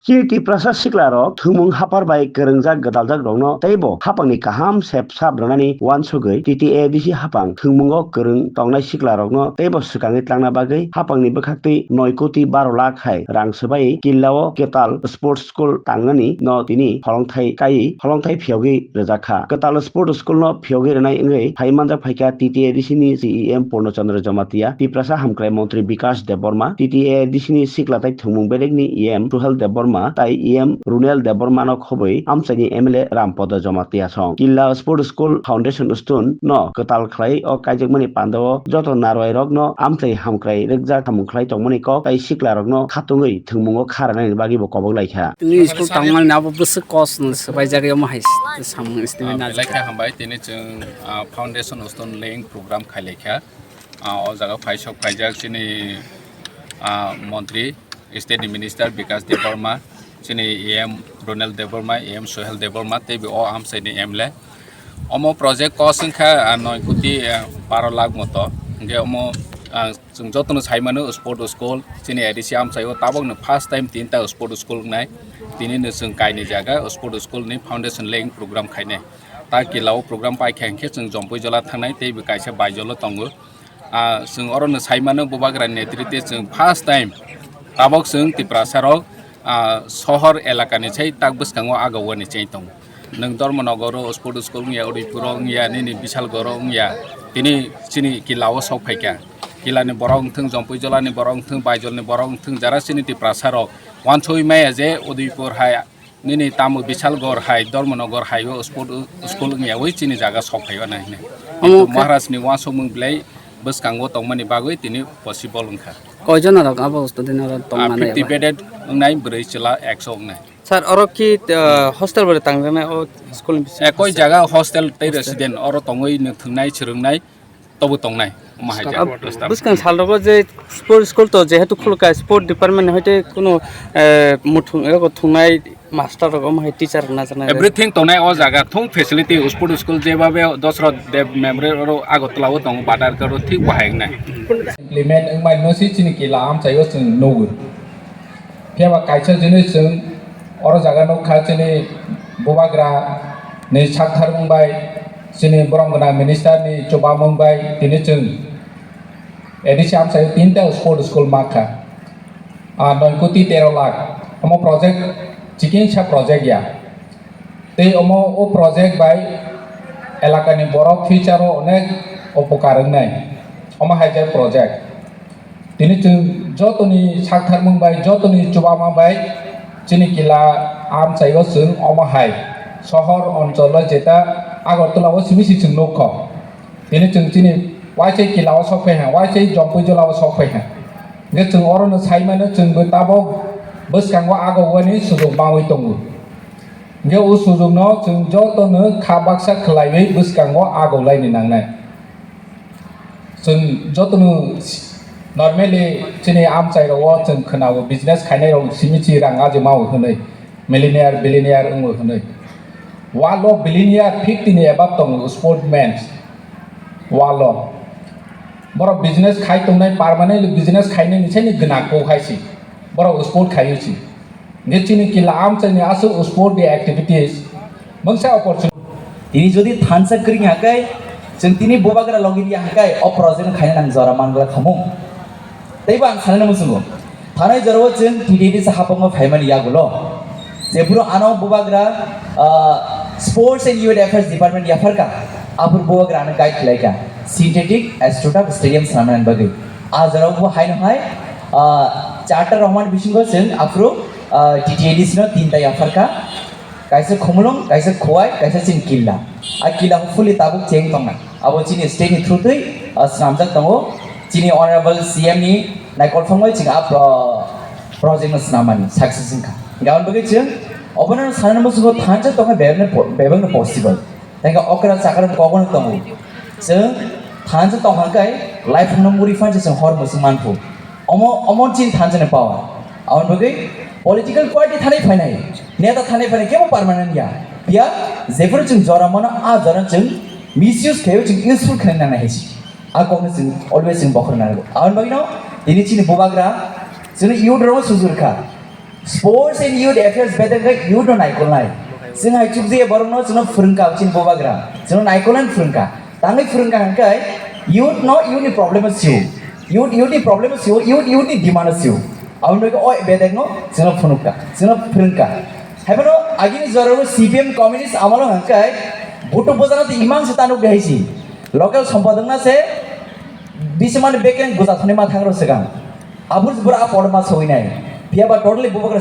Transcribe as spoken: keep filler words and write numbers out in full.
Chini Tiprasa sikla rok thwngmung haphar bai kwrwngjak gwdaljak rokno teibo haphangni kaham sep sap rwnani uansugwi T T A D C haphang thwngmungo kwrwng tongnai sikla rokno teibo swkangwi tlangna bagwi haphangni bwkhaktwi noi koti baro lakh hai rang swbai Killao Kwtal Sports School tangnani no tini holongthai kai holongthai phiyogwi rwjak kha. Kwtal Sports School no phiyogwi rwnai wngwi phai manjak phaikha T T A D C ni C E M Purno Chandra Jamatia, Tiprasa Hamkrai Montri Bikash Debbarma, T T A D C ni sikla tai thwngmung bedekni E M Suhel Debbarma tai E M Runel Debbarma no khobwi amchaini M L A Rampodo Jamatia song. Killa Sports School Foundation Stone no kwtal khlai o kaijakmani pandao joto narwai rok no amchai hamkrai rwkjak samung khlai tongmani kok tai sikla rok no khatungwi thwngmungo kha rwnani bagwi bo kobok lai kha. Tini school tangmani abo bwswk kos no swbaijak, omo hai samung estimate Ah, na belai khe hambai, tini chwng, ah, foundation stone laying program khailaikha. Ah, o jaga phaisok phaijak chini, ah, montri, state ni minister Bikash Debbarma, chini E M Ronel Debbarma, E M Sohel Debbarma, tei bo o amchai ni M L A. Omo project cost wngkha, ah, noi koti, ah, baro lakh moto. Hingke omo, ah, chwng jotono sai mano sport school, chini A D C amchai o tabok no first time tinta sport school wngnai. Tini no chwng kaini jaga sport school ni foundation laying program khainai. Ta kila o program paikha hingke chwng Jompui jola thangnai tei bo kaisa bai jolo tongo. Ah, chwng oro no sai mano bubagra ni netrite chwng first time tabok chwng Tiprasa rok, ah, sohor elaka ni sai tak bwskango aga wani cheng tongo. Nwng Dharmanagar o sport school wngya, Udaipur o wngya, nini Bisalgor o wngya, tini chini kila o sok phaikha. Kila ni borok wngthwng, Jompui jola ni borok wngthwng, Baijol ni borok wngthwng, jara chini Tiprasa rok wansugwi maya je Udaipur hai nini tamo Bisalgor hai, Dharmanagar hai o sport school wngya wi chini jaga sok phai o nai hinwi. Omo Kintu khe Maharaj ni wansukmung belai bwskango tongmani bagwi tini possible wngkha. Koijon rok abo student rok Ah, tongmani fifty abo? Bedded wngnai bwrwi chwla ekso wngnai. Sir, oro ki, uh, hostel bo tangjaknai o school ni bisingo? Eh, koi jaga hostel tei Hostel. Resident oro tongwi no thwngnai, swrwngnai, tobo tongnai. Omo hai Sir, jaga. Ab-, bwskang sal rogo je sport school to jehetu khulukha, sport department ni hoite kuno, eh, muthung, eko thungnai master rok, omo hai teacher rok najaknai. Everything tongnai o jaga, thung facility, sport school jebabe Dosrot Dev Memorial oro Agartala o tongo, Badar oro thik bo hai wngnai. Implement wngmani no si chini kila amchai o chwng nugo. Phiya ba kaisa jinis chwng oro jaga nukha, chini bubagra ni saktharmung bai, chini borom gwnang minister ni chubamung bai tini chwng A D C amchai tinta sport school makha. Ah, noi koti tero lakh. Omo project chikingsa project ya. Tei omo o project bai elakani borok future o onek upokar wngnai. Omo hai khe project. Tini chwng jotoni saktharmung bai, jotoni chubama bai, chini kila amchai o chwng omo hai sohor onchol o jeta Agartala o simi si chwng nukho. Tini chwng chini waisai kila o sok phai ha, waisai Jompui jola o sok phai ha. Hingke chwng oro no sai mano chwng bo tabok bwskango agogwani sujuk mawi tongo. Hingke o sujukno chwng jotono kha baksa khwlaiwi bwskango agolaini nangnai. Chwng jotono normally chini amchai rogo chwng khwnao business khainai rok simi chi rang ajima o hwnwi, millionaire, billionaire wngwi hwnwi. World o billionaire fifty ni above tongo sportmen world o. Borok business khai tongnai, permanently business khainai ni saini gwnang kok hai si. Borok sport khaiwi si. Hingke chini kila amchaini aswk sport day activities mungsa opportunity. Tini jodi thansa kwrwng ya khe, chwng tini bubagra logi ya khe, o project khaina nang jora mangla khamung. Teibo ang sanani muchungo, thanai jorao chwng T T D sa hapangma phaimani yagulo. Jephuru ano bubagra, ah, Sports and Youth Affairs Department yapharka, aphuru bubagra ano guide khlaika, synthetic astroturf stadium sanani bagwi. A jorao bo haino hai, ah, charta rohormani bisingo chwng aphuru, ah, T T A D C no tinta yapharka, kaisa Khumulwng, kaisa Khowai, kaisa chini Killa. A Killa hopefully tabuk cheng tongna. Abo chini state ni through twi, ah, swnamjak tongo. Chini Honorable C M ni naikolphang bai chini a pro-, project no swnamani success wngkha. Gabon bagwi chwng obono sanani muchungo thansa tongkha bebakno po-, bebakno possible. Tei hwnkhe okra chakra kokno tongo. Chwng thansa tongkha khe life no muri phanse chwng hor muchung manphu. Omo, omo chini thansa ni power. Aboni bagwi political party thani phainai, neta thani phainai kebo permanent ya. Phiya jephuru chwng jora mano, a jora chwng misuse khlaiwi chwng useful khlai nangnai hai se. A kokno chwng always chwng bokhorna nango. Aboni bagwino tini chini bubagra chwngno youth rokno sujurkha. Sports and youth affairs bedek khe youth no naikolnai. Chwng hai chukjaya borok no chwngno phwrwngkha chini bobagra. Chwngno naikolnai phwrwngkha. Tangwi phwrwngkha hwnkhe youth no youth ni problem o sio. Youth youth ni problem o sio, youth youth ni demand o sio. Aboni bagwi o bedek no chwngno phunukha, chwngno phwrwngkha. Haibano agini jora o C P M communist amalo hwnkhe butu bujana tei imang se tanuk de haisi. Local sompadok na se bisimani bekereng guja thani ma thangrok swkang. Abur jubur a podma sawinai. Phiya ba totally bubagra